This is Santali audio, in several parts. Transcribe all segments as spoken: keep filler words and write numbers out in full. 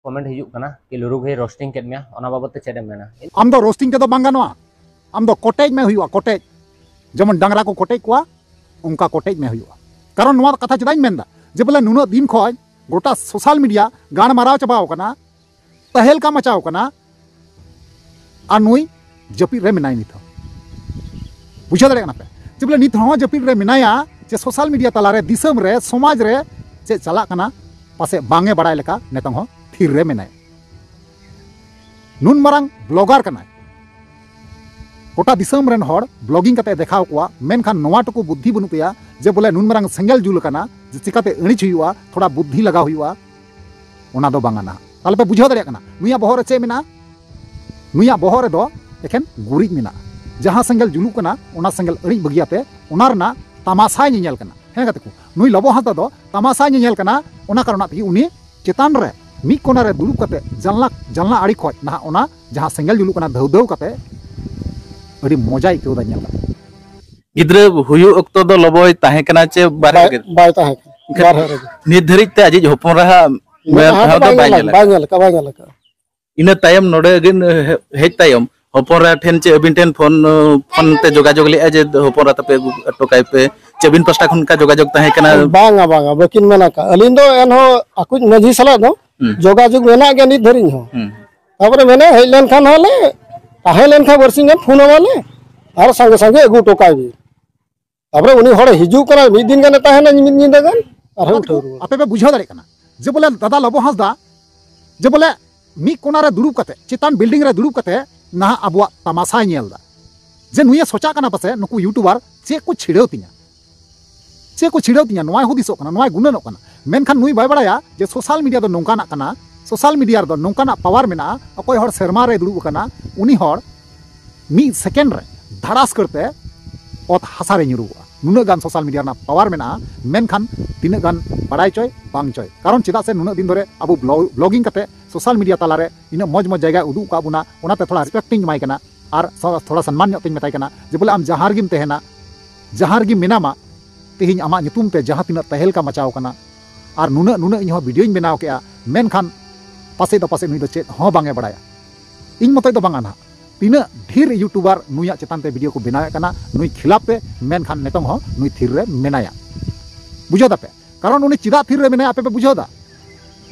ᱠᱚᱢᱮᱱᱴ ᱦᱤᱡᱩᱜ ᱠᱟᱱᱟ ᱠᱤ ᱞᱩᱨᱩ ᱵᱷᱟᱹᱭ ᱨᱳᱥᱴᱤᱝ ᱠᱮᱫ ᱢᱮᱭᱟ, ᱚᱱᱟ ᱵᱟᱵᱚᱫ ᱛᱮ ᱪᱮᱫ ᱮᱢ ᱢᱮᱱᱟ? ᱟᱢ ᱫᱚ ᱨᱳᱥᱴᱤᱝ ᱛᱮᱫᱚ ᱵᱟᱝ ᱜᱟᱱᱚᱜᱼᱟ᱾ ᱟᱢ ᱫᱚ ᱠᱚᱴᱮᱡ ᱢᱮ ᱦᱩᱭᱩᱜᱼᱟ, ᱠᱚᱴᱮᱡ᱾ ᱡᱮᱢᱚᱱ ᱰᱟᱝᱨᱟ ᱠᱚ ᱠᱚᱴᱮᱡ ᱠᱚᱣᱟ, ᱚᱱᱠᱟ ᱠᱚᱴᱮᱡ ᱢᱮ ᱦᱩᱭᱩᱜᱼᱟ᱾ ᱠᱟᱨᱚᱱ ᱱᱚᱣᱟ ᱠᱟᱛᱷᱟ ᱪᱮᱫᱟᱜ ᱤᱧ ᱢᱮᱱᱫᱟ, ᱡᱮ ᱵᱚᱞᱮ ᱱᱩᱱᱟᱹᱜ ᱫᱤᱱ ᱠᱷᱚᱱ ᱜᱚᱴᱟ ᱥᱳᱥᱟᱞ ᱢᱤᱰᱤᱭᱟ ᱜᱟᱲ ᱢᱟᱨᱟᱣ ᱪᱟᱵᱟᱣ ᱠᱟᱱᱟ, ᱛᱟᱦᱮᱞᱠᱟ ᱢᱟᱪᱟᱣ ᱠᱟᱱᱟ, ᱟᱨ ᱱᱩᱭ ᱡᱟᱹᱯᱤᱫ ᱨᱮ ᱢᱮᱱᱟᱭ ᱱᱤᱛ ᱦᱚᱸ᱾ ᱵᱩᱡᱷᱟᱹᱣ ᱫᱟᱲᱮᱭᱟᱜ ᱠᱟᱱᱟ ᱯᱮ? ᱡᱮ ᱵᱚᱞᱮ ᱱᱤᱛ ᱦᱚᱸ ᱡᱟᱹᱯᱤᱫ ᱨᱮ ᱢᱮᱱᱟᱭᱟ, ᱡᱮ ᱥᱳᱥᱟᱞ ᱢᱤᱰᱤᱭᱟ ᱛᱟᱞᱟᱨᱮ, ᱫᱤᱥᱚᱢ ᱨᱮ, ᱥᱚᱢᱟᱡᱽ ᱨᱮ ᱪᱮᱫ ᱪᱟᱞᱟᱜ ᱠᱟᱱᱟ, ᱯᱟᱥᱮᱡ ᱵᱟᱝ ᱮ ᱵᱟᱲᱟᱭ ᱞᱮᱠᱟ ᱱᱤᱛᱚᱝ ᱦᱚᱸ ᱛᱷᱤᱨ ᱨᱮ ᱢᱮᱱᱟᱭᱟ᱾ ᱱᱩᱱ ᱢᱟᱨᱟᱝ ᱵᱞᱚᱜᱟᱨ ᱠᱟᱱᱟᱭ, ᱜᱚᱴᱟ ᱫᱤᱥᱚᱢ ᱨᱮᱱ ᱦᱚᱲ ᱵᱞᱚᱜᱤᱝ ᱠᱟᱛᱮ ᱫᱮᱠᱷᱟᱣ ᱠᱚᱣᱟ, ᱢᱮᱱᱠᱷᱟᱱ ᱱᱚᱣᱟ ᱴᱩᱠᱩ ᱵᱩᱫᱽᱫᱷᱤ ᱵᱟᱹᱱᱩᱜ ᱛᱟᱭᱟ ᱡᱮ ᱵᱚᱞᱮ ᱱᱩᱱ ᱢᱟᱨᱟᱝ ᱥᱮᱸᱜᱮᱞ ᱡᱩᱞ ᱟᱠᱟᱱᱟ, ᱡᱮ ᱪᱤᱠᱟᱛᱮ ᱤᱬᱤᱡ ᱦᱩᱭᱩᱜᱼᱟ, ᱛᱷᱚᱲᱟ ᱵᱩᱫᱽᱫᱷᱤ ᱞᱟᱜᱟᱣ ᱦᱩᱭᱩᱜᱼᱟ᱾ ᱚᱱᱟ ᱫᱚ ᱵᱟᱝ ᱟᱱᱟ᱾ ᱛᱟᱦᱞᱮ ᱯᱮ ᱵᱩᱡᱷᱟᱹᱣ ᱫᱟᱲᱮᱭᱟᱜ ᱠᱟᱱᱟ ᱱᱩᱭᱟᱜ ᱵᱚᱦᱚᱜ ᱨᱮ ᱪᱮᱫ ᱢᱮᱱᱟᱜᱼᱟ? ᱱᱩᱭᱟᱜ ᱵᱚᱦᱚᱜ ᱨᱮᱫᱚ ᱮᱠᱷᱮᱱ ᱜᱩᱨᱤᱡ ᱢᱮᱱᱟᱜᱼᱟ᱾ ᱡᱟᱦᱟᱸ ᱥᱮᱸᱜᱮᱞ ᱡᱩᱞᱩᱜ ᱠᱟᱱᱟ, ᱚᱱᱟ ᱥᱮᱸᱜᱮᱞ ᱤᱬᱤᱡ ᱵᱟᱹᱜᱤᱭᱟᱛᱮ ᱚᱱᱟ ᱨᱮᱱᱟᱜ ᱛᱟᱢᱟᱥᱟᱭ ᱧᱮᱧᱮᱞ ᱠᱟᱱᱟ᱾ ᱦᱮᱸ ᱜᱟᱛᱮ ᱠᱚ, ᱱᱩᱭ ᱞᱚᱵᱚ ᱦᱟᱸᱥᱫᱟ ᱫᱚ ᱛᱟᱢᱟᱥᱟᱭ ᱧᱮᱧᱮᱞ ᱠᱟᱱᱟ᱾ ᱚᱱᱟ ᱠᱟᱨᱚᱱᱟᱜ ᱛᱮᱜᱮ ᱩᱱᱤ ᱪᱮᱛᱟᱱ ᱨᱮ ᱢᱤᱫ ᱠᱚᱱᱟ ᱨᱮ ᱫᱩᱲᱩᱵ ᱠᱟᱛᱮ ᱡᱟᱱᱞᱟ, ᱡᱟᱱᱞᱟ ᱟᱲᱮ ᱠᱷᱚᱡ ᱱᱟᱦᱟᱜ ᱚᱱᱟ ᱡᱟᱦᱟᱸ ᱥᱮᱸᱜᱮᱞ ᱡᱩᱞᱩᱜ ᱠᱟᱱᱟ, ᱫᱷᱟᱹᱣ ᱫᱷᱟᱹᱣ ᱠᱟᱛᱮ ᱟᱹᱰᱤ ᱢᱚᱡᱟᱭ ᱟᱹᱭᱠᱟᱹᱣ ᱮᱫᱟ ᱧᱮᱞ ᱠᱟᱛᱮ᱾ ᱜᱤᱫᱽᱨᱟᱹ ᱦᱩᱭᱩᱜ ᱚᱠᱛᱚ ᱫᱚ ᱞᱚᱵᱚᱭ ᱛᱟᱦᱮᱸ ᱠᱟᱱᱟ ᱪᱮ ᱵᱟᱨᱦᱮ ᱵᱟᱭ, ᱨᱮᱜᱮ? ᱵᱟᱭ ᱛᱟᱦᱮᱸ ᱠᱟᱱᱟ, ᱮᱱᱠᱷᱟᱱ ᱵᱟᱨᱦᱮ ᱨᱮᱜᱮ᱾ ᱱᱤᱛ ᱫᱷᱟᱹᱨᱤᱡ ᱛᱮ ᱟᱡᱤᱡ ᱦᱚᱯᱚᱱ ᱨᱟᱦᱟ ᱢᱮᱫᱦᱟ ᱫᱚ ᱢᱮᱫᱦᱟ ᱫᱚ ᱵᱟᱭ ᱵᱟᱭ ᱧᱮᱞ ᱧᱮᱞ, ᱟᱠᱟᱫ᱾ ᱵᱟᱭ ᱧᱮᱞ ᱟᱠᱟᱫ, ᱵᱟᱭ ᱧᱮᱞ ᱟᱠᱟᱫ᱾ ᱤᱱᱟᱹ ᱛᱟᱭᱚᱢ ᱱᱚᱰᱮ ᱜᱮ ᱦᱮᱡ ᱛᱟᱭᱚᱢ ᱦᱚᱯᱚᱱ ᱨᱟ ᱴᱷᱮᱱ ᱪᱮ ᱟᱹᱵᱤᱱ ᱴᱷᱮᱱ ᱯᱷᱳᱱ, ᱯᱷᱳᱱ ᱛᱮ ᱡᱳᱜᱟᱡᱳᱜᱽ ᱞᱮᱫᱼᱟ ᱡᱮ ᱦᱚᱯᱚᱱ ᱨᱟ ᱛᱟᱯᱮ ᱟᱹᱜᱩ ᱦᱚᱴᱚ ᱠᱟᱭ ᱯᱮ, ᱪᱮ ᱟᱹᱵᱤᱱ ᱯᱟᱥᱴᱟ ᱠᱷᱚᱱ ᱚᱱᱠᱟ ᱡᱳᱜᱟᱡᱳᱜᱽ ᱛᱟᱦᱮᱸ ᱠᱟᱱᱟ? ᱵᱟᱝᱟ, ᱵᱟᱝᱟ, ᱵᱟᱹᱠᱤᱱ ᱢᱮᱱ ᱟᱠᱟᱫ᱾ ᱟᱹᱞᱤᱧ ᱫᱚ ᱮᱱᱦᱚᱸ ᱟᱠᱚ ᱢᱟᱹᱡᱷᱤ ᱥᱟᱞᱟᱜ ᱫᱚ ᱦᱩᱸ᱾ ᱡᱳᱜᱟᱡᱳᱜᱽ ᱢᱮᱱᱟᱜ ᱜᱮᱭᱟ ᱱᱤᱛ ᱫᱷᱟᱹᱨᱤᱡ ᱦᱚᱸ᱾ ᱦᱩᱸ᱾ ᱛᱟᱯᱚᱨᱮ ᱢᱮᱱᱟ ᱦᱮᱡ ᱞᱮᱱᱠᱷᱟᱱ ᱦᱟᱸᱜ ᱞᱮ ᱛᱟᱦᱮᱸ ᱞᱮᱱᱠᱷᱟᱱ ᱵᱟᱨᱥᱤᱧ ᱜᱟᱱ ᱯᱷᱳᱱ ᱟᱢᱟᱞᱮ ᱟᱨ ᱥᱟᱸᱜᱮ ᱥᱟᱸᱜᱮ ᱟᱹᱜᱩ ᱦᱚᱴᱚ ᱠᱟᱭ ᱵᱤᱱ᱾ ᱛᱟᱯᱚᱨᱮ ᱩᱱᱤ ᱦᱚᱲᱮ ᱦᱤᱡᱩᱜ ᱠᱟᱱᱟ, ᱢᱤᱫ ᱫᱤᱱ ᱜᱟᱱᱮ ᱛᱟᱦᱮᱱᱟ, ᱢᱤᱫ ᱧᱤᱫᱟᱹ ᱜᱟᱱ, ᱟᱨᱦᱚᱸ ᱩᱴᱷᱟᱹᱣ ᱨᱩᱣᱟᱹᱲ᱾ ᱟᱯᱮ ᱯᱮ ᱵᱩᱡᱷᱟᱹᱣ ᱫᱟᱲᱮᱭᱟᱜ ᱠᱟᱱᱟ ᱡᱮ ᱵᱚᱞᱮ ᱫᱟᱫᱟ ᱞᱚᱵᱚ ᱦᱟᱸᱥᱫᱟ ᱡᱮ ᱵᱚᱞᱮ ᱢᱤᱫ ᱠᱚᱱᱟ ᱨᱮ ᱫᱩᱲᱩᱵ ᱠᱟᱛᱮ, ᱪᱮᱛᱟᱱ ᱵᱤᱞᱰᱤᱝ ᱨᱮ ᱫᱩᱲᱩᱵ ᱠᱟᱛᱮ ᱱᱟᱦᱟᱜ ᱟᱵᱚᱣᱟᱜ ᱛᱟᱢᱟᱥᱟᱭ ᱧᱮᱞ ᱮᱫᱟ᱾ ᱡᱮ ᱱᱩᱭᱮ ᱥᱚᱪᱟᱜ ᱠᱟᱱᱟ ᱯᱟᱥᱮ ᱱᱩᱠᱩ ᱭᱩᱴᱩᱵᱟᱨ ᱪᱮᱫ ᱠᱚ ᱪᱷᱤᱲᱟᱹᱣ ᱛᱤᱧᱟ, ᱪᱮᱫ ᱠᱚ ᱪᱷᱤᱲᱟᱹᱣ ᱛᱤᱧᱟ, ᱱᱚᱣᱟᱭ ᱦᱩᱫᱤᱥᱚᱜ ᱠᱟᱱᱟ, ᱱᱚᱣᱟᱭ ᱜᱩᱱᱟᱹᱱᱚᱜ ᱠᱟᱱᱟ᱾ ᱢᱮᱱᱠᱷᱟᱱ ᱱᱩᱭ ᱵᱟᱭ ᱵᱟᱲᱟᱭᱟ ᱡᱮ ᱥᱳᱥᱟᱞ ᱢᱤᱰᱤᱭᱟ ᱫᱚ ᱱᱚᱝᱠᱟᱱᱟᱜ ᱠᱟᱱᱟ, ᱥᱳᱥᱟᱞ ᱢᱤᱰᱤᱭᱟ ᱨᱮᱫᱚ ᱱᱚᱝᱠᱟᱱᱟᱜ ᱯᱟᱣᱟᱨ ᱢᱮᱱᱟᱜᱼᱟ᱾ ᱚᱠᱚᱭ ᱦᱚᱲ ᱥᱮᱨᱢᱟ ᱨᱮᱭ ᱫᱩᱲᱩᱵ ᱟᱠᱟᱱᱟ, ᱩᱱᱤ ᱦᱚᱲ ᱢᱤᱫ ᱥᱮᱠᱮᱱᱰ ᱨᱮ ᱫᱷᱟᱲᱟᱥ ᱠᱟᱨᱛᱮ ᱚᱛ ᱦᱟᱥᱟ ᱨᱮ ᱧᱩᱨᱩᱜᱚᱜᱼᱟ᱾ ᱱᱩᱱᱟᱹᱜ ᱜᱟᱱ ᱥᱳᱥᱟᱞ ᱢᱤᱰᱤᱭᱟ ᱨᱮᱱᱟᱜ ᱯᱟᱣᱟᱨ ᱢᱮᱱᱟᱜᱼᱟ, ᱢᱮᱱᱠᱷᱟᱱ ᱛᱤᱱᱟᱹᱜ ᱜᱟᱱ ᱵᱟᱲᱟᱭ ᱪᱚᱭ ᱵᱟᱝ ᱪᱚᱭ, ᱠᱟᱨᱚᱱ ᱪᱮᱫᱟᱜ ᱥᱮ ᱱᱩᱱᱟᱹᱜ ᱫᱤᱱ ᱫᱷᱚᱨᱮ ᱟᱵᱚ ᱵᱞᱚ-, ᱵᱞᱚᱜᱤᱝ ᱠᱟᱛᱮ ᱥᱳᱥᱟᱞ ᱢᱤᱰᱤᱭᱟ ᱛᱟᱞᱟᱨᱮ ᱤᱱᱟᱹᱜ ᱢᱚᱡᱽ ᱢᱚᱡᱽ ᱡᱟᱭᱜᱟᱭ ᱩᱫᱩᱜ ᱟᱠᱟᱫ ᱵᱚᱱᱟ, ᱚᱱᱟᱛᱮ ᱛᱷᱚᱲᱟ ᱨᱮᱥᱯᱮᱠᱴ ᱤᱧ ᱮᱢᱟᱭ ᱠᱟᱱᱟ᱾ ᱟᱨ ᱥᱟ-, ᱛᱷᱚᱲᱟ ᱥᱚᱱᱢᱟᱱ ᱧᱚᱜ ᱛᱤᱧ ᱢᱮᱛᱟᱭ ᱠᱟᱱᱟ ᱡᱮ ᱵᱚᱞᱮ ᱟᱢ ᱡᱟᱦᱟᱸ ᱨᱮᱜᱮᱢ ᱛᱟᱦᱮᱱᱟ, ᱡᱟᱦᱟᱸ ᱨᱮᱜᱮ ᱢᱮᱱᱟᱢᱟ, ᱛᱮᱦᱮᱧ ᱟᱢᱟᱜ ᱧᱩᱛᱩᱢ ᱛᱮ ᱡᱟᱦᱟᱸ ᱛᱤᱱᱟᱹᱜ ᱛᱟᱦᱮᱞᱠᱟ ᱢᱟᱪᱟᱣ ᱠᱟᱱᱟ, ᱟᱨ ᱱᱩᱱᱟᱹᱜ, ᱱᱩᱱᱟᱹᱜ ᱤᱧ ᱦᱚᱸ ᱵᱷᱤᱰᱤᱭᱳᱧ ᱵᱮᱱᱟᱣ ᱠᱮᱜᱼᱟ, ᱢᱮᱱᱠᱷᱟᱱ ᱯᱟᱥᱮᱡ ᱫᱚ ᱯᱟᱥᱮᱡ ᱱᱩᱭ ᱫᱚ ᱪᱮᱫ ᱦᱚᱸ ᱵᱟᱝ ᱮ ᱵᱟᱲᱟᱭᱟ᱾ ᱤᱧ ᱢᱚᱛᱚᱡ ᱫᱚ ᱵᱟᱝᱟ ᱱᱟᱦᱟᱜ, ᱛᱤᱱᱟᱹᱜ ᱰᱷᱮᱨ YouTuber ᱱᱩᱭᱟᱜ ᱪᱮᱛᱟᱱ ᱛᱮ video ᱠᱚ ᱵᱮᱱᱟᱣᱮᱫ ᱠᱟᱱᱟ ᱱᱩᱭ ᱠᱷᱤᱞᱟᱯ ᱛᱮ, ᱢᱮᱱᱠᱷᱟᱱ ᱱᱤᱛᱚᱝ ᱦᱚᱸ ᱱᱩᱭ ᱛᱷᱤᱨ ᱨᱮ ᱢᱮᱱᱟᱭᱟ᱾ ᱵᱩᱡᱷᱟᱹᱣ ᱫᱟᱯᱮ? ᱠᱟᱨᱚᱱ ᱩᱱᱤ ᱪᱮᱫᱟᱜ ᱛᱷᱤᱨ ᱨᱮ ᱢᱮᱱᱟᱭᱟ, ᱟᱯᱮ ᱯᱮ ᱵᱩᱡᱷᱟᱹᱣ ᱫᱟ?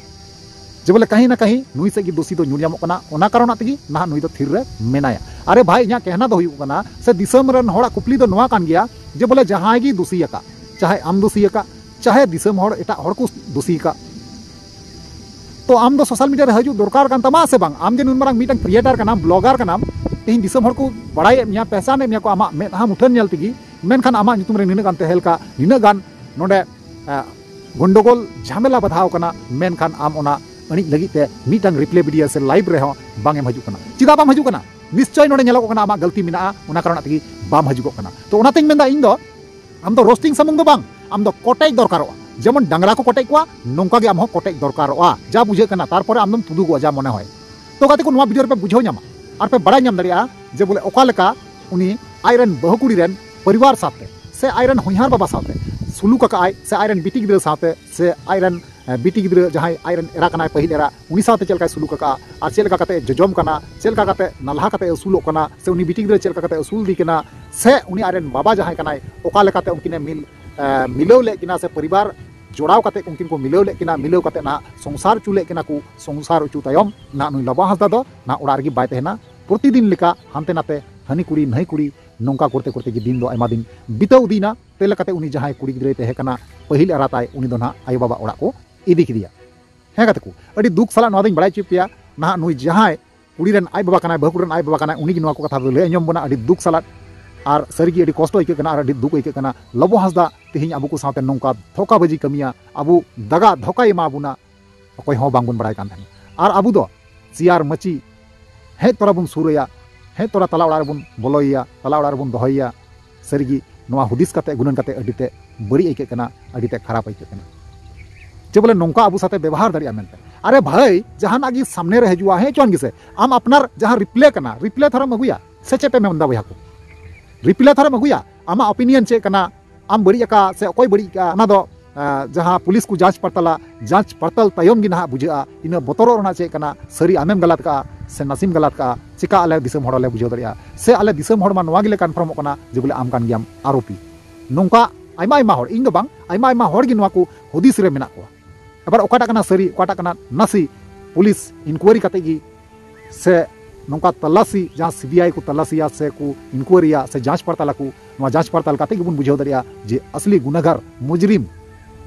ᱡᱮ ᱵᱚᱞᱮ ᱠᱟᱹᱦᱤ ᱱᱟ ᱠᱟᱹᱦᱤ ᱱᱩᱭ ᱥᱮᱫ ᱜᱮ ᱫᱳᱥᱤ ᱫᱚ ᱧᱩᱨ ᱧᱟᱢᱚᱜ ᱠᱟᱱᱟ, ᱚᱱᱟ ᱠᱟᱨᱚᱱᱟᱜ ᱛᱮᱜᱮ ᱱᱟᱦᱟᱜ ᱱᱩᱭ ᱫᱚ ᱛᱷᱤᱨ ᱨᱮ ᱢᱮᱱᱟᱭᱟ᱾ ᱟᱨᱮ ᱵᱷᱟᱭ, ᱤᱧᱟᱹᱜ ᱠᱮᱦᱱᱟ ᱫᱚ ᱦᱩᱭᱩᱜ ᱠᱟᱱᱟ, ᱥᱮ ᱫᱤᱥᱚᱢ ᱨᱮᱱ ᱦᱚᱲᱟᱜ ᱠᱩᱠᱞᱤ ᱫᱚ ᱱᱚᱣᱟ ᱠᱟᱱ ᱜᱮᱭᱟ, ᱡᱮ ᱵᱚᱞᱮ ᱡᱟᱦᱟᱸᱭ ᱜᱮ ᱫᱳᱥᱤ ᱟᱠᱟᱫ, ᱪᱟᱦᱮ ᱟᱢ ᱫᱳᱥᱤ ᱟᱠᱟᱫ, ᱪᱟᱦᱮ ᱫᱤᱥᱚᱢ ᱦᱚᱲ, ᱮᱴᱟᱜ ᱦᱚᱲ ᱠᱚ ᱫᱳᱥᱤ ᱟᱠᱟᱫ, ᱛᱚ ᱟᱢ ᱫᱚ social media ᱨᱮ ᱦᱤᱡᱩᱜ ᱫᱚᱨᱠᱟᱨ ᱠᱟᱱ ᱛᱟᱢᱟ ᱥᱮ ᱵᱟᱝ? ᱟᱢ ᱡᱮ ᱱᱩᱱ ᱢᱟᱨᱟᱝ ᱢᱤᱫᱴᱟᱝ creator ᱠᱟᱱᱟᱢ, blogger ᱠᱟᱱᱟᱢ, ᱛᱮᱦᱮᱧ ᱫᱤᱥᱚᱢ ᱦᱚᱲ ᱠᱚ ᱵᱟᱲᱟᱭᱮᱫ ᱢᱮᱭᱟ, ᱯᱮᱦᱪᱟᱱᱮᱫ ᱢᱮᱭᱟ ᱠᱚ ᱟᱢᱟᱜ ᱢᱮᱫᱦᱟ ᱢᱩᱴᱷᱟᱹᱱ ᱧᱮᱞ ᱛᱮᱜᱮ, ᱢᱮᱱᱠᱷᱟᱱ ᱟᱢᱟᱜ ᱧᱩᱛᱩᱢ ᱨᱮ ᱱᱤᱱᱟᱹᱜ ᱜᱟᱱ ᱛᱮᱦᱮᱞᱠᱟ, ᱱᱤᱱᱟᱹᱜ ᱜᱟᱱ ᱱᱚᱰᱮ, ᱟ, ᱜᱚᱱᱰᱚᱜᱳᱞ ᱡᱷᱟᱢᱮᱞᱟ ᱵᱟᱫᱷᱟᱣ ᱠᱟᱱᱟ, ᱢᱮᱱᱠᱷᱟᱱ ᱟᱢ ᱚᱱᱟ ᱟᱹᱬᱤᱡ ᱞᱟᱹᱜᱤᱫ ᱛᱮ ᱢᱤᱫᱴᱟᱝ reply video ᱥᱮ live ᱨᱮᱦᱚᱸ ᱵᱟᱝ ᱮᱢ ᱦᱤᱡᱩᱜ ᱠᱟᱱᱟ᱾ ᱪᱮᱫᱟᱜ ᱵᱟᱢ ᱦᱤᱡᱩᱜ ᱠᱟᱱᱟ? ᱱᱤᱥᱪᱚᱭ ᱱᱚᱰᱮ ᱧᱮᱞᱚᱜᱚᱜ ᱠᱟᱱᱟ ᱟᱢᱟᱜ ᱜᱟᱹᱞᱛᱤ ᱢᱮᱱᱟᱜᱼᱟ, ᱚᱱᱟ ᱠᱟᱨᱚᱱᱟᱜ ᱛᱮᱜᱮ ᱵᱟᱢ ᱦᱤᱡᱩᱜᱚᱜ ᱠᱟᱱᱟ᱾ ᱛᱚ ᱚᱱᱟᱛᱮᱧ ᱢᱮᱱᱫᱟ ᱤᱧ ᱫᱚ, ᱟᱢ ᱫᱚ roasting ᱥᱩᱢᱩᱝ ᱫᱚ ᱵᱟᱝ, ᱟᱢ ᱫᱚ ᱠᱚᱴᱮᱡ ᱫᱚᱨᱠᱟᱨᱚᱜᱼᱟ᱾ ᱡᱮᱢᱚᱱ ᱰᱟᱝᱨᱟ ᱠᱚ ᱠᱚᱴᱮᱡ ᱠᱚᱣᱟ, ᱱᱚᱝᱠᱟ ᱜᱮ ᱟᱢ ᱦᱚᱸ ᱠᱚᱴᱮᱡ ᱫᱚᱨᱠᱟᱨᱚᱜᱼᱟ, ᱡᱟ ᱵᱩᱡᱷᱟᱹᱜ ᱠᱟᱱᱟ, ᱛᱟᱨᱯᱚᱨᱮ ᱟᱢ ᱫᱚᱢ ᱛᱩᱫᱩᱜᱚᱜᱼᱟ ᱡᱟ ᱢᱚᱱᱮ ᱦᱚᱭ᱾ ᱛᱚ ᱜᱟᱛᱮ ᱠᱚ, ᱱᱚᱣᱟ video ᱨᱮᱯᱮ ᱵᱩᱡᱷᱟᱹᱣ ᱧᱟᱢᱟ ᱟᱨ ᱯᱮ ᱵᱟᱲᱟᱭ ᱧᱟᱢ ᱫᱟᱲᱮᱭᱟᱜᱼᱟ ᱡᱮ ᱵᱚᱞᱮ ᱚᱠᱟ ᱞᱮᱠᱟ ᱩᱱᱤ ᱟᱡᱨᱮᱱ ᱵᱟᱹᱦᱩ ᱠᱩᱲᱤ ᱨᱮᱱ ᱯᱚᱨᱤᱵᱟᱨ ᱥᱟᱶᱛᱮ ᱥᱮ ᱟᱡᱨᱮᱱ ᱦᱚᱧᱦᱟᱨ ᱵᱟᱵᱟ ᱥᱟᱶᱛᱮ ᱥᱩᱞᱩᱠ ᱟᱠᱟᱜᱼᱟᱭ, ᱥᱮ ᱟᱡᱨᱮᱱ ᱵᱤᱴᱤ ᱜᱤᱫᱽᱨᱟᱹ ᱥᱟᱶᱛᱮ, ᱥᱮ ᱟᱡᱨᱮᱱ, ᱮ, ᱵᱤᱴᱤ ᱜᱤᱫᱽᱨᱟᱹ ᱡᱟᱦᱟᱸᱭ ᱟᱡᱨᱮᱱ ᱮᱨᱟ ᱠᱟᱱᱟᱭ, ᱯᱟᱹᱦᱤᱞ ᱮᱨᱟ, ᱩᱱᱤ ᱥᱟᱶᱛᱮ ᱪᱮᱫ ᱞᱮᱠᱟᱭ ᱥᱩᱞᱩᱠ ᱟᱠᱟᱜᱼᱟ, ᱟᱨ ᱪᱮᱫ ᱞᱮᱠᱟ ᱠᱟᱛᱮ ᱡᱚᱡᱚᱢ ᱠᱟᱱᱟ, ᱪᱮᱫ ᱞᱮᱠᱟ ᱠᱟᱛᱮ ᱱᱟᱞᱦᱟ ᱠᱟᱛᱮ ᱟᱹᱥᱩᱞᱚᱜ ᱠᱟᱱᱟ, ᱥᱮ ᱩᱱᱤ ᱵᱤᱴᱤ ᱜᱤᱫᱽᱨᱟᱹ ᱪᱮᱫ ᱞᱮᱠᱟ ᱠᱟᱛᱮ ᱟᱹᱥᱩᱞ ᱤᱫᱤ ᱠᱤᱱᱟ, ᱥᱮ ᱩᱱᱤ ᱟᱡᱨᱮᱱ ᱵᱟᱵᱟ ᱡᱟᱦᱟᱸᱭ ᱠᱟᱱᱟᱭ, ᱚᱠᱟ ᱞᱮᱠᱟᱛᱮ ᱩᱱᱠᱤᱱᱮ ᱢᱤᱞ, ᱮ, ᱢᱤᱞᱟᱹᱣ ᱞᱮᱫ ᱠᱤᱱᱟ, ᱥᱮ ᱯᱚᱨᱤᱵᱟᱨ ᱡᱚᱲᱟᱣ ᱠᱟᱛᱮ ᱩᱱᱠᱤᱱ ᱠᱚ ᱢᱤᱞᱟᱹᱣ ᱞᱮᱫ ᱠᱤᱱᱟ, ᱢᱤᱞᱟᱹᱣ ᱠᱟᱛᱮ ᱱᱟᱦᱟᱜ ᱥᱚᱝᱥᱟᱨ ᱦᱚᱪᱚ ᱞᱮᱫ ᱠᱤᱱᱟ ᱠᱚ, ᱥᱚᱝᱥᱟᱨ ᱦᱚᱪᱚ ᱛᱟᱭᱚᱢ ᱱᱟᱦᱟᱜ ᱱᱩᱭ ᱞᱚᱵᱚ ᱦᱟᱸᱥᱫᱟ ᱫᱚ ᱱᱟᱦᱟᱜ ᱚᱲᱟᱜ ᱨᱮᱜᱮ ᱵᱟᱭ ᱛᱟᱦᱮᱱᱟ᱾ ᱯᱨᱚᱛᱤᱫᱤᱱ ᱞᱮᱠᱟ ᱦᱟᱱᱛᱮ ᱱᱟᱛᱮ, ᱦᱟᱹᱱᱤ ᱠᱩᱲᱤ ᱱᱟᱹᱭ ᱠᱩᱲᱤ, ᱱᱚᱝᱠᱟ ᱠᱚᱨᱛᱮ ᱠᱚᱨᱛᱮ ᱜᱮ ᱫᱤᱱ ᱫᱚ ᱟᱭᱢᱟ ᱫᱤᱱ ᱵᱤᱛᱟᱹᱣ ᱤᱫᱤᱭᱮᱱᱟ᱾ ᱛᱮ ᱞᱮᱠᱟᱛᱮ ᱩᱱᱤ ᱡᱟᱦᱟᱸᱭ ᱠᱩᱲᱤ ᱜᱤᱫᱽᱨᱟᱹᱭ ᱛᱟᱦᱮᱸ ᱠᱟᱱᱟ, ᱯᱟᱹᱦᱤᱞ ᱮᱨᱟ ᱛᱟᱭ, ᱩᱱᱤ ᱫᱚ ᱱᱟᱦᱟᱜ ᱟᱭᱳ ᱵᱟᱵᱟ ᱚᱲᱟᱜ ᱠᱚ ᱤᱫᱤ ᱠᱮᱫᱮᱭᱟ᱾ ᱦᱮᱸ ᱜᱟᱛᱮ ᱠᱚ, ᱟᱹᱰᱤ ᱫᱩᱠ ᱥᱟᱞᱟᱜ ᱱᱚᱣᱟ ᱫᱚᱧ ᱵᱟᱲᱟᱭ ᱦᱚᱪᱚᱭᱮᱫ ᱯᱮᱭᱟ, ᱱᱟᱦᱟᱜ ᱱᱩᱭ ᱡᱟᱦᱟᱸᱭ ᱠᱩᱲᱤ ᱨᱮᱱ ᱟᱡ ᱵᱟᱵᱟ ᱠᱟᱱᱟᱭ, ᱵᱟᱹᱦᱩ ᱠᱩᱲᱤ ᱨᱮᱱ ᱟᱡ ᱵᱟᱵᱟ ᱠᱟᱱᱟᱭ, ᱩᱱᱤ ᱜᱮ ᱱᱚᱣᱟ ᱠᱚ ᱠᱟᱛᱷᱟ ᱫᱚ ᱞᱟᱹᱭ ᱟᱸᱡᱚᱢ ᱵᱚᱱᱟ ᱟᱹᱰᱤ ᱫᱩᱠ ᱥᱟᱞᱟᱜ᱾ ᱟᱨ ᱥᱟᱹᱨᱤᱜᱮ ᱟᱹᱰᱤ ᱠᱚᱥᱴᱚ ᱟᱹᱭᱠᱟᱹᱜ ᱠᱟᱱᱟ ᱟᱨ ᱟᱹᱰᱤ ᱫᱩᱠ ᱟᱹᱭᱠᱟᱹᱜ ᱠᱟᱱᱟ᱾ ᱞᱚᱵᱚ ᱦᱟᱸᱥᱫᱟ ᱛᱮᱦᱮᱧ ᱟᱵᱚ ᱠᱚ ᱥᱟᱶᱛᱮ ᱱᱚᱝᱠᱟ ᱫᱷᱳᱠᱟᱵᱟᱹᱡᱤ ᱠᱟᱹᱢᱤᱭᱟ, ᱟᱵᱚ ᱫᱟᱜᱟ ᱫᱷᱳᱠᱟᱭ ᱮᱢᱟ ᱵᱚᱱᱟ, ᱚᱠᱚᱭ ᱦᱚᱸ ᱵᱟᱝᱵᱚᱱ ᱵᱟᱲᱟᱭ ᱠᱟᱱ ᱛᱟᱦᱮᱱᱟ᱾ ᱟᱨ ᱟᱵᱚ ᱫᱚ ᱪᱮᱭᱟᱨ ᱢᱟᱹᱪᱤ ᱦᱮᱡ ᱛᱚᱨᱟ ᱵᱚᱱ ᱥᱩᱨᱟᱭᱟ, ᱦᱮᱡ ᱛᱚᱨᱟ ᱛᱟᱞᱟ ᱚᱲᱟᱜ ᱨᱮᱵᱚᱱ ᱵᱚᱞᱚᱭᱮᱭᱟ, ᱛᱟᱞᱟ ᱚᱲᱟᱜ ᱨᱮᱵᱚᱱ ᱫᱚᱦᱚᱭᱮᱭᱟ᱾ ᱥᱟᱹᱨᱤᱜᱮ ᱱᱚᱣᱟ ᱦᱩᱫᱤᱥ ᱠᱟᱛᱮ, ᱜᱩᱱᱟᱹᱱ ᱠᱟᱛᱮ ᱟᱹᱰᱤ ᱛᱮ ᱵᱟᱹᱲᱤᱡ ᱟᱹᱭᱠᱟᱹᱜ ᱠᱟᱱᱟ, ᱟᱹᱰᱤ ᱛᱮ ᱠᱷᱟᱨᱟᱯ ᱟᱹᱭᱠᱟᱹᱜ ᱠᱟᱱᱟ᱾ ᱪᱮ ᱵᱚᱞᱮ ᱱᱚᱝᱠᱟ ᱟᱵᱚ ᱥᱟᱛᱮ ᱵᱮᱵᱚᱦᱟᱨ ᱫᱟᱲᱮᱭᱟᱜᱼᱟ ᱢᱮᱱᱛᱮ᱾ ᱟᱨᱮ ᱵᱷᱟᱹᱭ, ᱡᱟᱦᱟᱱᱟᱜ ᱜᱮ ᱥᱟᱢᱱᱮ ᱨᱮ ᱦᱤᱡᱩᱜᱼᱟ, ᱦᱮᱸ ᱪᱚᱣᱟᱱ ᱜᱮᱥᱮ, ᱟᱢ ᱟᱯᱱᱟᱨ ᱡᱟᱦᱟᱸ ᱨᱤᱯᱞᱮ ᱠᱟᱱᱟ, ᱨᱤᱯᱞᱮ ᱛᱷᱚᱨᱚᱢ ᱟᱹᱜᱩᱭᱟ ᱥᱮ ᱪᱮᱫ ᱯᱮ ᱢᱮᱱᱫᱟ ᱵᱚᱭᱦᱟ ᱠᱚ? ᱨᱤᱯᱞᱮ ᱛᱷᱚᱨᱚᱢ ᱟᱹᱜᱩᱭᱟ, ᱟᱢᱟᱜ opinion ᱪᱮᱫ ᱠᱟᱱᱟ, ᱟᱢ ᱵᱟᱹᱲᱤᱡ ᱟᱠᱟᱫ ᱥᱮ ᱚᱠᱚᱭ ᱵᱟᱹᱲᱤᱡ ᱟᱠᱟᱫ, ᱚᱱᱟ ᱫᱚ ᱟᱸ, ᱡᱟᱦᱟᱸ ᱯᱩᱞᱤᱥ ᱠᱚ ᱡᱟᱸᱪ ᱯᱟᱲᱛᱟᱞᱟ, ᱡᱟᱸᱪ ᱯᱟᱲᱛᱟᱞ ᱛᱟᱭᱚᱢ ᱜᱮ ᱱᱟᱦᱟᱜ ᱵᱩᱡᱷᱟᱹᱜᱼᱟ, ᱤᱱᱟᱹ ᱵᱚᱛᱚᱨᱚᱜ ᱨᱮᱱᱟᱜ ᱪᱮᱫ ᱠᱟᱱᱟ, ᱥᱟᱹᱨᱤ ᱟᱢᱮᱢ ᱜᱟᱞᱟᱛ ᱠᱟᱜᱼᱟ ᱥᱮ ᱱᱟᱥᱮᱢ ᱜᱟᱞᱟᱛ ᱠᱟᱜᱼᱟ, ᱪᱮᱠᱟ ᱟᱞᱮ ᱫᱤᱥᱚᱢ ᱦᱚᱲ ᱞᱮ ᱵᱩᱡᱷᱟᱹᱣ ᱫᱟᱲᱮᱭᱟᱜᱼᱟ? ᱥᱮ ᱟᱞᱮ ᱫᱤᱥᱚᱢ ᱦᱚᱲ ᱢᱟ ᱱᱚᱣᱟ ᱜᱮᱞᱮ ᱠᱚᱱᱯᱷᱟᱨᱢᱚᱜ ᱠᱟᱱᱟ ᱡᱮ ᱵᱚᱞᱮ ᱟᱢ ᱠᱟᱱ ᱜᱮᱭᱟᱢ ᱟᱨᱳᱯᱤ᱾ ᱱᱚᱝᱠᱟ ᱟᱭᱢᱟ ᱟᱭᱢᱟ ᱦᱚᱲ, ᱤᱧ ᱫᱚ ᱵᱟᱝ, ᱟᱭᱢᱟ ᱟᱭᱢᱟ ᱦᱚᱲ ᱜᱮ ᱱᱚᱣᱟ ᱠᱚ ᱦᱩᱫᱤᱥ ᱨᱮ ᱢᱮᱱᱟᱜ ᱠᱚᱣᱟ᱾ ᱟᱵᱟᱨ ᱚᱠᱟᱴᱟᱜ ᱠᱟᱱᱟ ᱥᱟᱹᱨᱤ, ᱚᱠᱟᱴᱟᱜ ᱠᱟᱱᱟ ᱱᱟᱥᱮ, ᱯᱩᱞᱤᱥ ᱤᱱᱠᱩᱭᱟᱨᱤ ᱠᱟᱛᱮ ᱜᱮ ᱥᱮ ᱱᱚᱝᱠᱟ ᱛᱟᱞᱟᱥᱤ, ᱡᱟᱦᱟᱸ ᱥᱤᱵᱤᱟᱭ ᱠᱚ ᱛᱟᱞᱟᱥᱤᱭᱟ ᱥᱮ ᱠᱚ ᱤᱱᱠᱩᱭᱟᱨᱤᱭᱟ ᱥᱮ ᱡᱟᱸᱪ ᱯᱟᱲᱛᱟᱞ ᱟᱠᱚ, ᱱᱚᱣᱟ ᱡᱟᱸᱪ ᱯᱟᱲᱛᱟᱞ ᱠᱟᱛᱮ ᱜᱮᱵᱚᱱ ᱵᱩᱡᱷᱟᱹᱣ ᱫᱟᱲᱮᱭᱟᱜᱼᱟ ᱡᱮ ᱟᱥᱞᱤ ᱜᱩᱱᱟᱜᱟᱨ, ᱢᱩᱡᱽᱨᱤᱢ,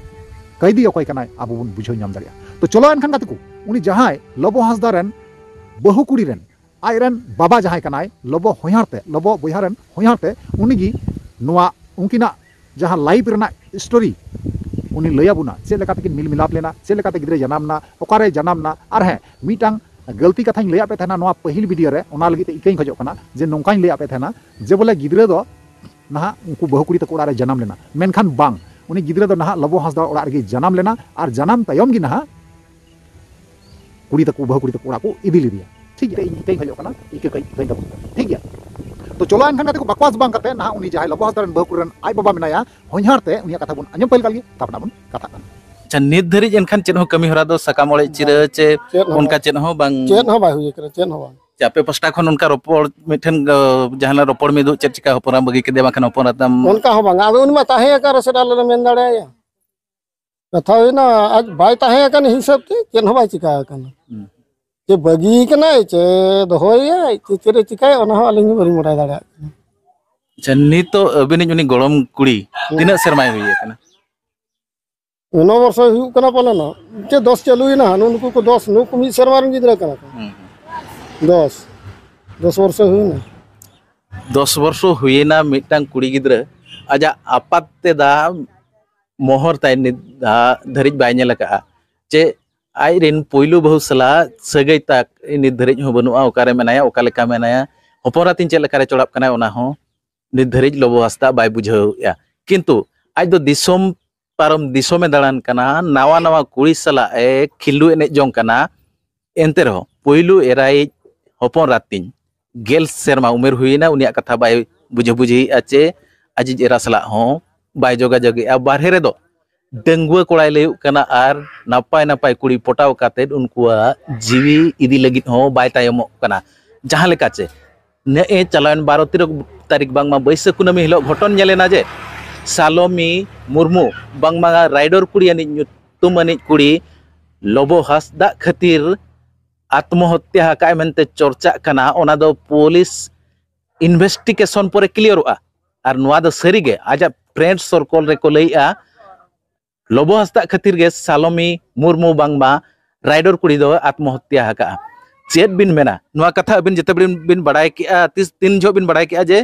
ᱠᱟᱭᱫᱤ ᱚᱠᱚᱭ ᱠᱟᱱᱟᱭ, ᱟᱵᱚ ᱵᱚᱱ ᱵᱩᱡᱷᱟᱹᱣ ᱧᱟᱢ ᱫᱟᱲᱮᱭᱟᱜᱼᱟ᱾ ᱛᱚ ᱪᱚᱞᱚ ᱮᱱᱠᱷᱟᱱ ᱜᱟᱛᱮ ᱠᱚ, ᱩᱱᱤ ᱡᱟᱦᱟᱸᱭ ᱞᱚᱵᱚ ᱦᱟᱸᱥᱫᱟ ᱨᱮᱱ ᱵᱟᱹᱦᱩ ᱠᱩᱲᱤ ᱨᱮᱱ, ᱟᱡ ᱨᱮᱱ ᱵᱟᱵᱟ ᱡᱟᱦᱟᱸᱭ ᱠᱟᱱᱟᱭ, ᱞᱚᱵᱚ ᱦᱚᱧᱦᱟᱨ ᱛᱮ, ᱞᱚᱵᱚ ᱵᱚᱭᱦᱟ ᱨᱮᱱ ᱦᱚᱧᱦᱟᱨ ᱛᱮ, ᱩᱱᱤᱜᱮ ᱱᱚᱣᱟ ᱩᱱᱠᱤᱱᱟᱜ ᱡᱟᱦᱟᱸ ᱞᱟᱭᱤᱯᱷ ᱨᱮᱱᱟᱜ ᱥᱴᱳᱨᱤ ᱩᱱᱤ ᱞᱟᱹᱭ ᱟᱵᱚᱱᱟ, ᱪᱮᱫ ᱞᱮᱠᱟ ᱛᱮᱠᱤᱱ ᱢᱤᱞ ᱢᱤᱞᱟᱯ ᱞᱮᱱᱟ, ᱪᱮᱫ ᱞᱮᱠᱟᱛᱮ ᱜᱤᱫᱽᱨᱟᱹ ᱡᱟᱱᱟᱢ ᱮᱱᱟ, ᱚᱠᱟᱨᱮ ᱡᱟᱱᱟᱢ ᱮᱱᱟ, ᱟᱨ ᱦᱮᱸ, ᱢᱤᱫᱴᱟᱝ ᱜᱟᱹᱞᱛᱤ ᱠᱟᱛᱷᱟᱧ ᱞᱟᱹᱭᱟᱫ ᱯᱮ ᱛᱟᱦᱮᱱᱟ ᱱᱚᱣᱟ ᱯᱟᱹᱦᱤᱞ ᱵᱷᱤᱰᱤᱭᱳ ᱨᱮ, ᱚᱱᱟ ᱞᱟᱹᱜᱤᱫ ᱛᱮ ᱤᱠᱟᱹᱧ ᱠᱷᱚᱡᱚᱜ ᱠᱟᱱᱟ ᱡᱮ ᱱᱚᱝᱠᱟᱧ ᱞᱟᱹᱭᱟᱫ ᱯᱮ ᱛᱟᱦᱮᱱᱟ ᱡᱮ ᱵᱚᱞᱮ ᱜᱤᱫᱽᱨᱟᱹ ᱫᱚ ᱱᱟᱦᱟᱜ ᱩᱱᱠᱩ ᱵᱟᱹᱦᱩ ᱠᱩᱲᱤ ᱛᱟᱠᱚ ᱚᱲᱟᱜ ᱨᱮ ᱡᱟᱱᱟᱢ ᱞᱮᱱᱟ, ᱢᱮᱱᱠᱷᱟᱱ ᱵᱟᱝ, ᱩᱱᱤ ᱜᱤᱫᱽᱨᱟᱹ ᱫᱚ ᱱᱟᱦᱟᱜ ᱞᱚᱵᱚ ᱦᱟᱸᱥᱫᱟ ᱚᱲᱟᱜ ᱨᱮᱜᱮ ᱡᱟᱱᱟᱢ ᱞᱮᱱᱟ, ᱟᱨ ᱡᱟᱱᱟᱢ ᱛᱟᱭᱚᱢ ᱜᱮ ᱱᱟᱦᱟᱜ ᱠᱩᱲᱤ ᱛᱟᱠᱚ, ᱵᱟᱹᱦᱩ ᱠᱩᱲᱤ ᱛᱟᱠᱚ ᱚᱲᱟᱜ ᱠᱚ ᱤᱫᱤ ᱞᱮᱫᱮᱭᱟ᱾ ᱴᱷᱤᱠ ᱜᱮᱭᱟ, ᱤᱧ ᱤᱠᱟᱹᱧ ᱠᱷᱚᱡᱚᱜ ᱠᱟᱱᱟ, ᱤᱠᱟᱹ ᱠᱟᱹᱧ ᱤᱠᱟᱹᱧ ᱛᱟᱵᱚᱱ ᱠᱟᱱᱟ᱾ ᱴᱷᱤᱠ ᱜᱮᱭᱟ, ᱛᱚ ᱪᱚᱞᱚ ᱮᱱᱠᱷᱟᱱ ᱜᱟᱛᱮ ᱠᱚ, ᱵᱟᱠᱣᱟᱥ ᱵᱟᱝ ᱠᱟᱛᱮ ᱱᱟᱦᱟᱜ ᱩᱱᱤ ᱡᱟᱦᱟᱸᱭ ᱞᱚᱵᱚ ᱦᱟᱸᱥᱫᱟ ᱨᱮᱱ ᱵᱟᱹᱦᱩ ᱠᱩᱲᱤ ᱨᱮᱱ ᱟᱡ ᱵᱟᱵᱟ ᱢᱮᱱᱟᱭᱟ, ᱦᱚᱧᱦᱟᱨ ᱛᱮ, ᱩᱱᱤᱭᱟᱜ ᱠᱟᱛᱷᱟ ᱵᱚᱱ ᱟᱸᱡᱚᱢ ᱯᱟᱹᱭᱞ ᱠᱟᱜ ᱞᱮᱜᱮ, ᱛᱟᱨᱯᱚᱨ ᱱᱟᱦᱟᱜ ᱵᱚᱱ ᱠᱟᱛᱷᱟᱜ ᱠᱟᱱᱟ᱾ ᱟᱪᱪᱷᱟ, ᱱᱤᱛ ᱫᱷᱟᱹᱨᱤᱡ ᱮᱱᱠᱷᱟᱱ ᱪᱮᱫ ᱦᱚᱸ ᱠᱟᱹᱢᱤ ᱦᱚᱨᱟ ᱫᱚ ᱥᱟᱠᱟᱢ ᱚᱲᱮᱡ ᱪᱤᱨᱟᱹ ᱪᱮ ᱪᱮᱫ ᱦᱚᱸ ᱚᱱᱠᱟ ᱵᱟᱝ? ᱪᱮᱫ ᱦᱚᱸ ᱵᱟᱭ ᱦᱩᱭ ᱠᱟᱱᱟ, ᱪᱮᱫ ᱦᱚᱸ ᱵᱟᱝ᱾ ᱪᱮ ᱟᱯᱮ ᱯᱟᱥᱴᱟ ᱠᱷᱚᱱ ᱚᱱᱠᱟ ᱨᱚᱯᱚᱲ, ᱢᱤᱫᱴᱷᱮᱱ, ᱟᱸ, ᱡᱟᱦᱟᱱᱟᱜ ᱨᱚᱯᱚᱲ ᱢᱤᱫᱩᱜ ᱪᱮᱫ ᱪᱤᱠᱟ ᱦᱚᱯᱚᱱ ᱮᱨᱟ ᱵᱟᱹᱜᱤ ᱠᱮᱫᱮᱭᱟ, ᱵᱟᱝᱠᱷᱟᱱ ᱦᱚᱯᱚᱱ ᱮᱨᱟ ᱛᱟᱢ? ᱚᱱᱠᱟ ᱦᱚᱸ ᱵᱟᱝ, ᱟᱫᱚ ᱩᱱᱤ ᱢᱟ ᱛᱟᱦᱮᱸ ᱟᱠᱟᱱ ᱨᱮ ᱥᱮ ᱟᱞᱮ ᱞᱮ ᱢᱮᱱ ᱫᱟᱲᱮᱭᱟᱭᱟ᱾ ᱠᱟᱛᱷᱟ ᱦᱩᱭᱱᱟ, ᱟᱡ ᱵᱟᱭ ᱛᱟᱦᱮᱸ ᱟᱠᱟᱱ ᱦᱤᱥᱟᱹᱵ ᱛᱮ ᱪᱮᱫ ᱦᱚᱸ ᱵᱟᱭ ᱪᱤᱠᱟ ᱟᱠᱟᱱᱟ᱾ ᱦᱩᱸ᱾ ᱪᱮ ᱵᱟᱹᱜᱤ ᱠᱟᱱᱟᱭ, ᱪᱮ ᱫᱚᱦᱚᱭᱟᱭ, ᱪᱮ ᱪᱮᱫ ᱮ ᱪᱤᱠᱟᱭᱟ, ᱚᱱᱟ ᱦᱚᱸ ᱟᱹᱞᱤᱧ ᱦᱚᱸ ᱵᱟᱹᱞᱤᱧ ᱵᱟᱲᱟᱭ ᱫᱟᱲᱮᱭᱟᱜ ᱠᱟᱱᱟ᱾ ᱟᱪᱪᱷᱟ, ᱱᱤᱛᱚᱜ ᱟᱹᱵᱤᱱᱤᱡ ᱩᱱᱤ ᱜᱚᱲᱚᱢ ᱠᱩᱲᱤ ᱦᱩᱸ᱾ ᱛᱤᱱᱟᱹᱜ ᱥᱮᱨᱢᱟᱭ ᱦᱩᱭ ᱟᱠᱟᱱᱟ? ᱱᱚ ᱵᱚᱨᱥᱚᱭ ᱦᱩᱭᱩᱜ ᱠᱟᱱᱟ ᱯᱟᱞᱮᱱ᱾ ᱪᱮ ᱫᱚᱥ ᱪᱟᱹᱞᱩᱭᱮᱱᱟ, ᱱᱩᱜᱼᱩ ᱱᱩᱠᱩ ᱠᱚ ᱫᱚᱥ, ᱱᱩᱠᱩ ᱢᱤᱫ ᱥᱮᱨᱢᱟ ᱨᱮᱱ ᱜᱤᱫᱽᱨᱟᱹ ᱠᱟᱱᱟ ᱠᱚ᱾ ᱦᱩᱸ, ᱦᱩᱸ᱾ ᱫᱚᱥ, ᱫᱚᱥ ᱵᱚᱨᱥᱚ ᱦᱩᱭᱱᱟ᱾ ᱫᱚᱥ ᱵᱚᱨᱥᱚ ᱦᱩᱭᱮᱱᱟ, ᱢᱤᱫᱴᱟᱝ ᱠᱩᱲᱤ ᱜᱤᱫᱽᱨᱟᱹ ᱟᱡᱟᱜ ᱟᱯᱟᱛ ᱛᱮᱫᱟ ᱢᱚᱦᱚᱨ ᱛᱟᱭ ᱱᱤᱛ ᱫᱷᱟ-, ᱫᱷᱟᱹᱨᱤᱡ ᱵᱟᱭ ᱧᱮᱞ ᱟᱠᱟᱫᱼᱟ, ᱪᱮ ᱟᱡ ᱨᱮᱱ ᱯᱩᱭᱞᱩ ᱵᱟᱹᱦᱩ ᱥᱟᱞᱟᱜ ᱥᱟᱹᱜᱟᱹᱭ ᱛᱟᱠ ᱱᱤᱛ ᱫᱷᱟᱹᱨᱤᱡ ᱦᱚᱸ ᱵᱟᱹᱱᱩᱜᱼᱟ, ᱚᱠᱟᱨᱮ ᱢᱮᱱᱟᱭᱟ, ᱚᱠᱟ ᱞᱮᱠᱟ ᱢᱮᱱᱟᱭᱟ, ᱦᱚᱯᱚᱱ ᱮᱨᱟ ᱛᱤᱧ ᱪᱮᱫ ᱞᱮᱠᱟᱨᱮ ᱪᱚᱲᱟᱜ ᱠᱟᱱᱟᱭ, ᱚᱱᱟ ᱦᱚᱸ ᱱᱤᱛ ᱫᱷᱟᱹᱨᱤᱡ ᱞᱚᱵᱚ ᱦᱟᱸᱥᱫᱟ ᱵᱟᱭ ᱵᱩᱡᱷᱟᱹᱣᱮᱫᱼᱟ᱾ ᱠᱤᱱᱛᱩ ᱟᱡ ᱫᱚ ᱫᱤᱥᱚᱢ ᱯᱟᱨᱚᱢ ᱫᱤᱥᱚᱢᱮ ᱫᱟᱬᱟᱱ ᱠᱟᱱᱟ, ᱱᱟᱣᱟ ᱱᱟᱣᱟ ᱠᱩᱲᱤ ᱥᱟᱞᱟᱜ ᱮ ᱠᱷᱤᱞᱰᱩ ᱮᱱᱮᱡ ᱡᱚᱝ ᱠᱟᱱᱟ᱾ ᱮᱱᱛᱮ ᱨᱮᱦᱚᱸ ᱯᱳᱭᱞᱳ ᱮᱨᱟᱭᱤᱡ ᱦᱚᱯᱚᱱ ᱮᱨᱟ ᱛᱤᱧ ᱜᱮᱞ ᱥᱮᱨᱢᱟ ᱩᱢᱮᱨ ᱦᱩᱭᱮᱱᱟ, ᱩᱱᱤᱭᱟᱜ ᱠᱟᱛᱷᱟ ᱵᱟᱭ ᱵᱩᱡᱷᱟᱹ ᱵᱩᱡᱷᱤᱭᱮᱫᱼᱟ ᱪᱮ ᱟᱡᱤᱡ ᱮᱨᱟ ᱥᱟᱞᱟᱜ ᱦᱚᱸ ᱵᱟᱭ ᱡᱳᱜᱟᱡᱳᱜᱮᱜᱼᱟ᱾ ᱵᱟᱨᱦᱮ ᱨᱮᱫᱚ ᱰᱟᱺᱜᱩᱣᱟᱹ ᱠᱚᱲᱟᱭ ᱞᱟᱹᱭᱚᱜ ᱠᱟᱱᱟ ᱟᱨ ᱱᱟᱯᱟᱭ ᱱᱟᱯᱟᱭ ᱠᱩᱲᱤ ᱯᱚᱴᱟᱣ ᱠᱟᱛᱮᱫ ᱩᱱᱠᱩᱣᱟᱜ ᱡᱤᱣᱤ ᱤᱫᱤ ᱞᱟᱹᱜᱤᱫ ᱦᱚᱸ ᱵᱟᱭ ᱛᱟᱭᱚᱢᱚᱜ ᱠᱟᱱᱟ᱾ ᱡᱟᱦᱟᱸ ᱞᱮᱠᱟ ᱪᱮ ᱱᱮᱜᱼᱮ ᱪᱟᱞᱟᱣᱮᱱ ᱵᱟᱨᱚ ᱛᱮᱨᱚ ᱛᱟᱹᱨᱤᱠᱷ ᱵᱟᱝᱢᱟ ᱵᱟᱹᱭᱥᱟᱹᱠᱷ ᱠᱩᱱᱟᱹᱢᱤ ᱦᱤᱞᱳᱜ ᱜᱷᱚᱴᱚᱱ ᱧᱮᱞᱮᱱᱟ ᱡᱮ ᱥᱟᱞᱚᱢᱤ ᱢᱩᱨᱢᱩ ᱵᱟᱝᱢᱟ ᱨᱟᱭᱰᱚᱨ ᱠᱩᱲᱤ ᱟᱹᱱᱤᱡ ᱧᱩᱛᱩᱢ ᱟᱹᱱᱤᱡ ᱠᱩᱲᱤ ᱞᱚᱵᱚ ᱦᱟᱸᱥᱫᱟᱜ ᱠᱷᱟᱹᱛᱤᱨ ᱟᱛᱢᱚᱦᱚᱛᱭᱟ ᱟᱠᱟᱫᱼᱟᱭ ᱢᱮᱱᱛᱮ ᱪᱚᱨᱪᱟᱜ ᱠᱟᱱᱟ᱾ ᱚᱱᱟ ᱫᱚ ᱯᱩᱞᱤᱥ ᱤᱱᱵᱷᱮᱥᱴᱤᱜᱮᱥᱚᱱ ᱯᱚᱨᱮ ᱠᱞᱤᱭᱟᱨᱚᱜᱼᱟ᱾ ᱟᱨ ᱱᱚᱣᱟ ᱫᱚ ᱥᱟᱹᱨᱤᱜᱮ ᱟᱡᱟᱜ ᱯᱷᱨᱮᱱᱰ ᱥᱚᱨᱠᱚᱞ ᱨᱮᱠᱚ ᱞᱟᱹᱭᱮᱜᱼᱟ, ᱞᱚᱵᱚ ᱦᱟᱸᱥᱫᱟᱜ ᱠᱷᱟᱹᱛᱤᱨ ᱜᱮ ᱥᱟᱞᱚᱢᱤ ᱢᱩᱨᱢᱩ ᱵᱟᱝᱢᱟ ᱨᱟᱭᱰᱚᱨ ᱠᱩᱲᱤ ᱫᱚ ᱟᱛᱢᱚᱦᱚᱛᱭᱟ ᱟᱠᱟᱫᱼᱟ᱾ ᱪᱮᱫ ᱵᱤᱱ ᱢᱮᱱᱟ ᱱᱚᱣᱟ ᱠᱟᱛᱷᱟ? ᱟᱹᱵᱤᱱ ᱡᱮᱛᱮ ᱵᱤᱱ ᱵᱤᱱ ᱵᱟᱲᱟᱭ ᱠᱮᱜᱼᱟ, ᱛᱤᱥ ᱛᱤᱱ ᱡᱚᱦᱚᱜ ᱵᱤᱱ ᱵᱟᱲᱟᱭ ᱠᱮᱜᱼᱟ ᱡᱮ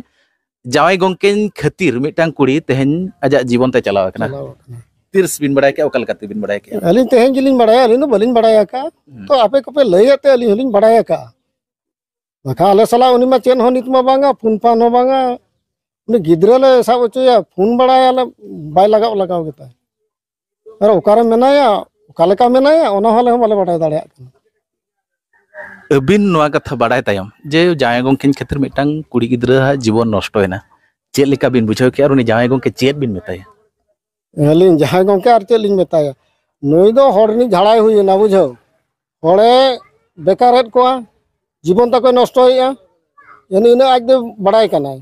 ᱡᱟᱶᱟᱭ ᱜᱚᱝᱠᱮᱧ ᱠᱷᱟᱹᱛᱤᱨ ᱢᱤᱫᱴᱟᱝ ᱠᱩᱲᱤ ᱛᱮᱦᱮᱧ ᱟᱡᱟᱜ ᱡᱤᱵᱚᱱ ᱛᱮ ᱪᱟᱞᱟᱣ ᱟᱠᱟᱱᱟ? ᱪᱟᱞᱟᱣ ᱟᱠᱟᱱᱟ᱾ ᱛᱤᱥ ᱵᱤᱱ ᱵᱟᱲᱟᱭ ᱠᱮᱜᱼᱟ? ᱚᱠᱟ ᱞᱮᱠᱟᱛᱮ ᱵᱤᱱ ᱵᱟᱲᱟᱭ ᱠᱮᱜᱼᱟ? ᱟᱹᱞᱤᱧ ᱛᱮᱦᱮᱧ ᱜᱮᱞᱤᱧ ᱵᱟᱲᱟᱭᱟ, ᱟᱹᱞᱤᱧ ᱫᱚ ᱵᱟᱹᱞᱤᱧ ᱵᱟᱲᱟᱭ ᱟᱠᱟᱫᱼᱟ᱾ ᱦᱩᱸ᱾ ᱛᱚ ᱟᱯᱮ ᱠᱚᱯᱮ ᱞᱟᱹᱭ ᱟᱛᱮ ᱟᱹᱞᱤᱧ ᱦᱚᱸᱞᱤᱧ ᱵᱟᱲᱟᱭ ᱟᱠᱟᱫᱼᱟ᱾ ᱵᱟᱠᱷᱟᱱ ᱟᱞᱮ ᱥᱟᱞᱟᱜ ᱩᱱᱤ ᱢᱟ ᱪᱮᱫ ᱦᱚᱸ ᱱᱤᱛ ᱢᱟ ᱵᱟᱝᱟ, ᱯᱷᱳᱱ ᱯᱷᱟᱱ ᱦᱚᱸ ᱵᱟᱝᱟ᱾ ᱩᱱᱤ ᱜᱤᱫᱽᱨᱟᱹ ᱞᱮ ᱥᱟᱵ ᱦᱚᱪᱚᱭᱟ, ᱯᱷᱳᱱ ᱵᱟᱲᱟᱭᱟᱞᱮ, ᱵᱟᱭ ᱞᱟᱜᱟᱣ ᱞᱟᱜᱟᱣ ᱜᱮᱛᱟᱭ᱾ ᱟᱨ ᱚᱠᱟᱨᱮ ᱢᱮᱱᱟᱭᱟ, ᱚᱠᱟ ᱞᱮᱠᱟ ᱢᱮᱱᱟᱭᱟ, ᱚᱱᱟ ᱦᱚᱸ ᱟᱞᱮ ᱦᱚᱸ ᱵᱟᱞᱮ ᱵᱟᱰᱟᱭ ᱫᱟᱲᱮᱭᱟᱜ ᱠᱟᱱᱟ᱾ ᱟᱹᱵᱤᱱ ᱱᱚᱣᱟ ᱠᱟᱛᱷᱟ ᱵᱟᱲᱟᱭ ᱛᱟᱭᱚᱢ ᱡᱮ ᱡᱟᱶᱟᱭ ᱜᱚᱝᱠᱮᱧ ᱠᱷᱟᱹᱛᱤᱨ ᱢᱤᱫᱴᱟᱝ ᱠᱩᱲᱤ ᱜᱤᱫᱽᱨᱟᱹᱣᱟᱜ ᱡᱤᱵᱚᱱ ᱱᱚᱥᱴᱚᱭᱮᱱᱟ, ᱪᱮᱫ ᱞᱮᱠᱟ ᱵᱤᱱ ᱵᱩᱡᱷᱟᱹᱣ ᱠᱮᱜᱼᱟ? ᱟᱨ ᱩᱱᱤ ᱡᱟᱶᱟᱭ ᱜᱚᱝᱠᱮ ᱪᱮᱫ ᱵᱤᱱ ᱢᱮᱛᱟᱭᱟ? ᱟᱹᱞᱤᱧ ᱡᱟᱦᱟᱸᱭ ᱜᱚᱝᱠᱮ ᱟᱨ ᱪᱮᱫ ᱞᱤᱧ ᱢᱮᱛᱟᱭᱟ? ᱱᱩᱭ ᱫᱚ ᱦᱚᱲ ᱨᱤᱱᱤᱡ ᱡᱷᱟᱲᱟᱭ ᱦᱩᱭᱮᱱᱟ, ᱵᱩᱡᱷᱟᱹᱣ᱾ ᱦᱚᱲᱮ ᱵᱮᱠᱟᱨᱮᱫ ᱠᱚᱣᱟ, ᱡᱤᱵᱚᱱ ᱛᱟᱠᱚᱭ ᱱᱚᱥᱴᱚᱭᱮᱫᱼᱟ᱾ ᱮᱱ ᱤᱱᱟᱹ ᱟᱡ ᱫᱚ ᱵᱟᱲᱟᱭ ᱠᱟᱱᱟᱭ᱾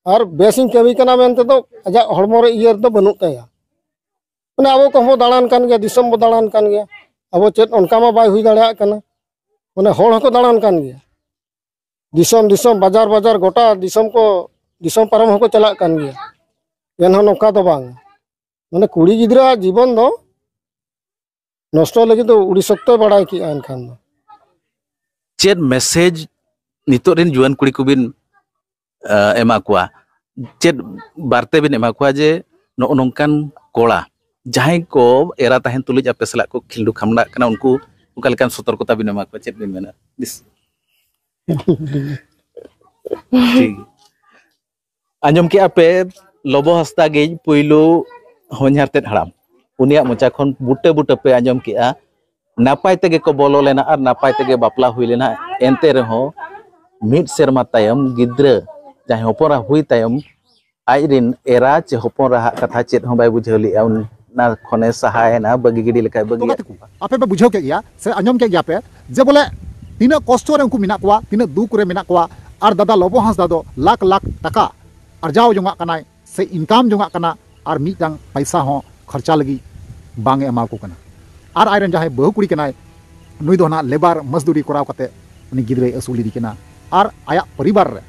ᱟᱨ ᱵᱮᱥᱤᱧ ᱠᱟᱹᱢᱤ ᱠᱟᱱᱟ ᱢᱮᱱᱛᱮ ᱫᱚ ᱟᱡᱟᱜ ᱦᱚᱲᱢᱚ ᱨᱮ ᱤᱭᱟᱹ ᱨᱮᱫᱚ ᱵᱟᱹᱱᱩᱜ ᱛᱟᱭᱟ᱾ ᱢᱟᱱᱮ ᱟᱵᱚ ᱠᱚᱦᱚᱸ ᱵᱚ ᱫᱟᱬᱟᱱ ᱠᱟᱱ ᱜᱮᱭᱟ, ᱫᱤᱥᱚᱢ ᱵᱚ ᱫᱟᱬᱟᱱ ᱠᱟᱱ ᱜᱮᱭᱟ᱾ ᱟᱵᱚ ᱪᱮᱫ ᱚᱱᱠᱟ ᱢᱟ ᱵᱟᱭ ᱦᱩᱭ ᱫᱟᱲᱮᱭᱟᱜ ᱠᱟᱱᱟ᱾ ᱢᱟᱱᱮ ᱦᱚᱲ ᱦᱚᱸᱠᱚ ᱫᱟᱬᱟᱱ ᱠᱟᱱ ᱜᱮᱭᱟ, ᱫᱤᱥᱚᱢ ᱫᱤᱥᱚᱢ, ᱵᱟᱡᱟᱨ ᱵᱟᱡᱟᱨ, ᱜᱚᱴᱟ ᱫᱤᱥᱚᱢ ᱠᱚ, ᱫᱤᱥᱚᱢ ᱯᱟᱨᱚᱢ ᱦᱚᱸᱠᱚ ᱪᱟᱞᱟᱜ ᱠᱟᱱ ᱜᱮᱭᱟ᱾ ᱮᱱᱦᱚᱸ ᱱᱚᱝᱠᱟ ᱫᱚ ᱵᱟᱝ, ᱢᱟᱱᱮ ᱠᱩᱲᱤ ᱜᱤᱫᱽᱨᱟᱹᱣᱟᱜ ᱡᱤᱵᱚᱱ ᱫᱚ ᱱᱚᱥᱴᱚ ᱞᱟᱹᱜᱤᱫ ᱫᱚ ᱩᱲᱤ ᱥᱚᱠᱛᱚᱭ ᱵᱟᱲᱟᱭ ᱠᱮᱜᱼᱟ᱾ ᱮᱱᱠᱷᱟᱱ ᱫᱚ ᱪᱮᱫ ᱢᱮᱥᱮᱡᱽ ᱱᱤᱛᱚᱜ ᱨᱮᱱ ᱡᱩᱣᱟᱹᱱ ᱠᱩᱲᱤ ᱠᱚᱵᱤᱱ, ᱮ, ᱮᱢᱟ ᱠᱚᱣᱟ? ᱪᱮᱫ ᱵᱟᱨᱛᱮ ᱵᱤᱱ ᱮᱢᱟ ᱠᱚᱣᱟ ᱡᱮ ᱱᱚᱜᱼᱚ ᱱᱚᱝᱠᱟᱱ ᱠᱚᱲᱟ ᱡᱟᱦᱟᱸᱭ ᱠᱚ ᱮᱨᱟ ᱛᱟᱦᱮᱱ ᱛᱩᱞᱩᱡ ᱟᱯᱮ ᱥᱟᱞᱟᱜ ᱠᱚ ᱠᱷᱤᱞᱰᱩ ᱠᱷᱟᱢᱰᱟᱜ ᱠᱟᱱᱟ, ᱩᱱᱠᱩ ᱚᱠᱟ ᱞᱮᱠᱟᱱ ᱥᱚᱛᱚᱨᱠᱚᱛᱟ ᱵᱤᱱ ᱮᱢᱟ ᱠᱚᱣᱟ? ᱪᱮᱫ ᱵᱤᱱ ᱢᱮᱱᱟ? ᱵᱤᱥ-, ᱴᱷᱤᱠ᱾ ᱟᱸᱡᱚᱢ ᱠᱮᱜᱼᱟ ᱯᱮ, ᱞᱚᱵᱚ ᱦᱟᱸᱥᱫᱟ ᱜᱮ ᱯᱩᱭᱞᱩ ᱦᱚᱧᱦᱟᱨ ᱛᱮᱫ ᱦᱟᱲᱟᱢ, ᱩᱱᱤᱭᱟᱜ ᱢᱚᱪᱟ ᱠᱷᱚᱱ ᱵᱩᱴᱟᱹ ᱵᱩᱴᱟᱹ ᱯᱮ ᱟᱸᱡᱚᱢ ᱠᱮᱜᱼᱟ᱾ ᱱᱟᱯᱟᱭ ᱛᱮᱜᱮ ᱠᱚ ᱵᱚᱞᱚ ᱞᱮᱱᱟ ᱟᱨ ᱱᱟᱯᱟᱭ ᱛᱮᱜᱮ ᱵᱟᱯᱞᱟ ᱦᱩᱭ ᱞᱮᱱᱟ᱾ ᱮᱱᱛᱮ ᱨᱮᱦᱚᱸ ᱢᱤᱫ ᱥᱮᱨᱢᱟ ᱛᱟᱭᱚᱢ ᱜᱤᱫᱽᱨᱟᱹ, ᱡᱟᱦᱟᱸᱭ ᱦᱚᱯᱚᱱ ᱮᱨᱟ ᱦᱩᱭ ᱛᱟᱭᱚᱢ, ᱟᱡ ᱨᱮᱱ ᱮᱨᱟ ᱪᱮ ᱦᱚᱯᱚᱱ ᱮᱨᱟ ᱦᱟᱜ ᱠᱟᱛᱷᱟ ᱪᱮᱫ ᱦᱚᱸ ᱵᱟᱭ ᱵᱩᱡᱷᱟᱹᱣ ᱞᱮᱜᱼᱟ᱾ ᱩᱱ ᱚᱱᱟ ᱠᱷᱚᱱᱮ ᱥᱟᱦᱟᱭᱮᱱᱟ, ᱵᱟᱹᱜᱤ ᱜᱤᱰᱤ ᱞᱮᱠᱟᱭ ᱛᱚ ᱵᱟᱹᱜᱤᱭᱟ᱾ ᱜᱟᱛᱮ ᱠᱚ, ᱟᱯᱮ ᱯᱮ ᱵᱩᱡᱷᱟᱹᱣ ᱠᱮᱫ ᱜᱮᱭᱟ ᱥᱮ ᱟᱸᱡᱚᱢ ᱠᱮᱫ ᱜᱮᱭᱟ ᱯᱮ ᱡᱮ ᱵᱚᱞᱮ ᱛᱤᱱᱟᱹᱜ ᱠᱚᱥᱴᱚ ᱨᱮ ᱩᱱᱠᱩ ᱢᱮᱱᱟᱜ ᱠᱚᱣᱟ, ᱛᱤᱱᱟᱹᱜ ᱫᱩᱠ ᱨᱮ ᱢᱮᱱᱟᱜ ᱠᱚᱣᱟ᱾ ᱟᱨ ᱫᱟᱫᱟ ᱞᱚᱵᱚ ᱦᱟᱸᱥᱫᱟ ᱫᱚ ᱞᱟᱠᱷ ᱞᱟᱠᱷ ᱴᱟᱠᱟ ᱟᱨᱡᱟᱣ ᱡᱚᱝᱟᱜ ᱠᱟᱱᱟᱭ ᱥᱮ ᱤᱱᱠᱟᱢ ᱡᱚᱝᱟᱜ ᱠᱟᱱᱟ, ᱟᱨ ᱢᱤᱫᱴᱟᱝ ᱯᱟᱭᱥᱟ ᱦᱚᱸ ᱠᱷᱚᱨᱪᱟ ᱞᱟᱹᱜᱤᱫ ᱵᱟᱝ ᱮ ᱮᱢᱟ ᱠᱚ ᱠᱟᱱᱟ᱾ ᱟᱨ ᱟᱡᱨᱮᱱ ᱡᱟᱦᱟᱸᱭ ᱵᱟᱹᱦᱩ ᱠᱩᱲᱤ ᱠᱟᱱᱟᱭ, ᱱᱩᱭ ᱫᱚ ᱱᱟᱦᱟᱜ ᱞᱮᱵᱟᱨ ᱢᱚᱡᱽᱫᱩᱨᱤ ᱠᱚᱨᱟᱣ ᱠᱟᱛᱮ ᱩᱱᱤ ᱜᱤᱫᱽᱨᱟᱹᱭ ᱟᱹᱥᱩᱞ ᱤᱫᱤ ᱠᱟᱱᱟ᱾ ᱟᱨ ᱟᱭᱟᱜ ᱯᱚᱨᱤᱵᱟᱨ ᱨᱮ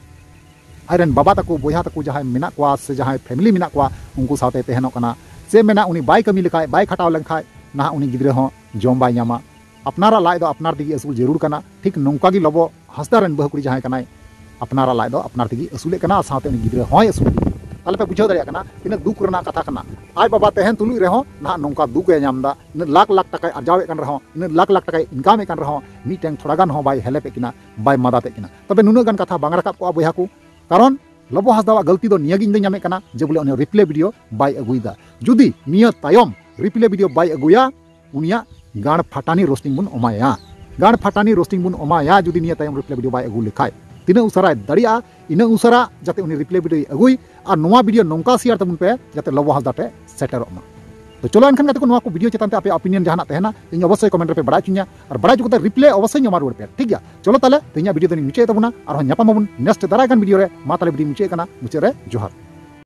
ᱟᱡᱨᱮᱱ ᱵᱟᱵᱟ ᱛᱟᱠᱚ, ᱵᱚᱭᱦᱟ ᱛᱟᱠᱚ ᱡᱟᱦᱟᱸᱭ ᱢᱮᱱᱟᱜ ᱠᱚᱣᱟ ᱥᱮ ᱡᱟᱦᱟᱸᱭ ᱯᱷᱮᱢᱤᱞᱤ ᱢᱮᱱᱟᱜ ᱠᱚᱣᱟ, ᱩᱱᱠᱩ ᱥᱟᱶᱛᱮ ᱛᱟᱦᱮᱱᱚᱜ ᱠᱟᱱᱟ᱾ ᱪᱮᱫ ᱢᱮᱱᱟ, ᱩᱱᱤ ᱵᱟᱭ ᱠᱟᱹᱢᱤ ᱞᱮᱠᱷᱟᱡ, ᱵᱟᱭ ᱠᱷᱟᱴᱟᱣ ᱞᱮᱱᱠᱷᱟᱡ ᱱᱟᱦᱟᱜ ᱩᱱᱤ ᱜᱤᱫᱽᱨᱟᱹ ᱦᱚᱸ ᱡᱚᱢ ᱵᱟᱭ ᱧᱟᱢᱟ᱾ ᱟᱯᱱᱟᱨᱟᱜ ᱞᱟᱡ ᱫᱚ ᱟᱯᱱᱟᱨ ᱛᱮᱜᱮ ᱟᱹᱥᱩᱞ ᱡᱟᱹᱨᱩᱲ ᱠᱟᱱᱟ᱾ ᱴᱷᱤᱠ ᱱᱚᱝᱠᱟ ᱜᱮ ᱞᱚᱵᱚ ᱦᱟᱸᱥᱫᱟ ᱨᱮᱱ ᱵᱟᱹᱦᱩ ᱠᱩᱲᱤ ᱡᱟᱦᱟᱸᱭ ᱠᱟᱱᱟᱭ, ᱟᱯᱱᱟᱨᱟᱜ ᱞᱟᱡ ᱫᱚ ᱟᱯᱱᱟᱨ ᱛᱮᱜᱮ ᱟᱹᱥᱩᱞᱮᱫ ᱠᱟᱱᱟ, ᱥᱟᱶᱛᱮ ᱩᱱᱤ ᱜᱤᱫᱽᱨᱟᱹ ᱦᱚᱸᱭ ᱟᱹᱥᱩᱞᱮᱫ ᱠᱟᱱᱟ᱾ ᱛᱟᱦᱞᱮ ᱯᱮ ᱵᱩᱡᱷᱟᱹᱣ ᱫᱟᱲᱮᱭᱟᱜ ᱠᱟᱱᱟ ᱛᱤᱱᱟᱹᱜ ᱫᱩᱠ ᱨᱮᱱᱟᱜ ᱠᱟᱛᱷᱟ ᱠᱟᱱᱟ᱾ ᱟᱡ ᱵᱟᱵᱟ ᱛᱟᱦᱮᱱ ᱛᱩᱞᱩᱡ ᱨᱮᱦᱚᱸ ᱱᱟᱦᱟᱜ ᱱᱚᱝᱠᱟ ᱫᱩᱠ ᱮ ᱧᱟᱢ ᱮᱫᱟ᱾ ᱤᱱᱟᱹᱜ ᱞᱟᱠᱷ ᱞᱟᱠᱷ ᱴᱟᱠᱟᱭ ᱟᱨᱡᱟᱣᱮᱫ ᱠᱟᱱ ᱨᱮᱦᱚᱸ, ᱤᱱᱟᱹᱜ ᱞᱟᱠᱷ ᱞᱟᱠᱷ ᱴᱟᱠᱟᱭ ᱤᱱᱠᱟᱢᱮᱫ ᱠᱟᱱ ᱨᱮᱦᱚᱸ, ᱢᱤᱫᱴᱮᱱ ᱛᱷᱚᱲᱟ ᱜᱟᱱ ᱦᱚᱸ ᱵᱟᱭ ᱦᱮᱞᱮᱯᱮᱫ ᱠᱤᱱᱟ, ᱵᱟᱭ ᱢᱟᱫᱟᱛᱮᱫ ᱠᱤᱱᱟ᱾ ᱛᱚᱵᱮ ᱱᱩᱱᱟᱹᱜ ᱜᱟᱱ ᱠᱟᱛᱷᱟ ᱵᱟᱝ ᱨᱟᱠᱟᱵ ᱠᱚᱜᱼᱟ ᱵᱚᱭᱦᱟ ᱠᱚ, ᱠᱟᱨᱚᱱ ᱞᱚᱵᱚ ᱦᱟᱸᱥᱫᱟᱣᱟᱜ ᱜᱟᱹᱞᱛᱤ ᱫᱚ ᱱᱤᱭᱟᱹ ᱜᱮ ᱤᱧ ᱫᱚᱧ ᱧᱟᱢᱮᱫ ᱠᱟᱱᱟ ᱡᱮ ᱵᱚᱞᱮ ᱩᱱᱤ ᱨᱤᱯᱞᱮ ᱵᱷᱤᱰᱤᱭᱳ ᱵᱟᱭ ᱟᱹᱜᱩᱭᱮᱫᱟ᱾ ᱡᱩᱫᱤ ᱱᱤᱭᱟᱹ ᱛᱟᱭᱚᱢ ᱨᱤᱯᱞᱮ ᱵᱷᱤᱰᱤᱭᱳ ᱵᱟᱭ ᱟᱹᱜᱩᱭᱟ, ᱩᱱᱤᱭᱟᱜ ᱜᱟᱲ ᱯᱷᱟᱴᱟᱱᱤ ᱨᱳᱥᱴᱤᱝ ᱵᱚᱱ ᱮᱢᱟᱭᱟ᱾ ᱜᱟᱲ ᱯᱷᱟᱴᱟᱱᱤ ᱨᱳᱥᱴᱤᱝ ᱵᱚᱱ ᱮᱢᱟᱭᱟ ᱡᱩᱫᱤ ᱱᱤᱭᱟᱹ ᱛᱟᱭᱚᱢ ᱨᱤᱯᱞᱮ ᱵᱷᱤᱰᱤᱭᱳ ᱵᱟᱭ ᱟᱹᱜᱩ ᱞᱮᱠᱷᱟᱡ᱾ ᱛᱤᱱᱟᱹᱜ ᱩᱥᱟᱹᱨᱟᱭ ᱫᱟᱲᱮᱭᱟᱜᱼᱟ, ᱤᱱᱟᱹᱜ ᱩᱥᱟᱹᱨᱟ ᱡᱟᱛᱮ ᱩᱱᱤ ᱨᱤᱯᱞᱮ ᱵᱷᱤᱰᱤᱭᱳᱭ ᱟᱹᱜᱩᱭ᱾ ᱟᱨ ᱱᱚᱣᱟ ᱵᱷᱤᱰᱤᱭᱳ ᱱᱚᱝᱠᱟ ᱥᱮᱭᱟᱨ ᱛᱟᱵᱚᱱ ᱯᱮ ᱡᱟᱛᱮ ᱞᱚᱵᱚ ᱦᱟᱸᱥᱫᱟ ᱴᱷᱮᱡ ᱥᱮᱴᱮᱨᱚᱜ ᱢᱟ᱾ ᱛᱚ ᱪᱚᱞᱚ ᱮᱱᱠᱷᱟᱱ ᱜᱟᱛᱮ ᱠᱚ, ᱱᱚᱣᱟ ᱠᱚ ᱵᱷᱤᱰᱤᱭᱳ ᱪᱮᱛᱟᱱ ᱛᱮ ᱟᱯᱮᱭᱟᱜ ᱚᱯᱤᱱᱤᱭᱚᱱ ᱡᱟᱦᱟᱱᱟᱜ ᱛᱟᱦᱮᱱᱟ, ᱤᱧ ᱚᱵᱚᱥᱥᱳᱭ ᱠᱚᱢᱮᱱᱴ ᱨᱮᱯᱮ ᱵᱟᱲᱟᱭ ᱦᱚᱪᱚᱧᱟ᱾ ᱟᱨ ᱵᱟᱲᱟᱭ ᱦᱚᱪᱚ ᱠᱟᱛᱮ ᱨᱤᱯᱞᱟᱭ ᱚᱵᱚᱥᱥᱳᱭ ᱮᱢᱟ ᱨᱩᱣᱟᱹᱲ ᱯᱮ, ᱴᱷᱤᱠ ᱜᱮᱭᱟ? ᱪᱚᱞᱚ ᱛᱟᱦᱞᱮ ᱛᱮᱦᱮᱧᱟᱜ ᱵᱷᱤᱰᱤᱭᱳ ᱫᱚᱞᱤᱧ ᱢᱩᱪᱟᱹᱫ ᱛᱟᱵᱚᱱᱟ, ᱟᱨᱦᱚᱸ ᱧᱟᱯᱟᱢ ᱟᱵᱚᱱ ᱱᱮᱠᱥᱴ ᱫᱟᱨᱟᱭ ᱠᱟᱱ ᱵᱷᱤᱰᱤᱭᱳ ᱨᱮ᱾ ᱢᱟ ᱛᱟᱦᱞᱮ ᱵᱷᱤᱰᱤᱭᱳ ᱢᱩᱪᱟᱹᱫ ᱠᱟᱱᱟ, ᱢᱩᱪᱟᱹᱫ ᱨᱮ ᱡᱚᱦᱟᱨ᱾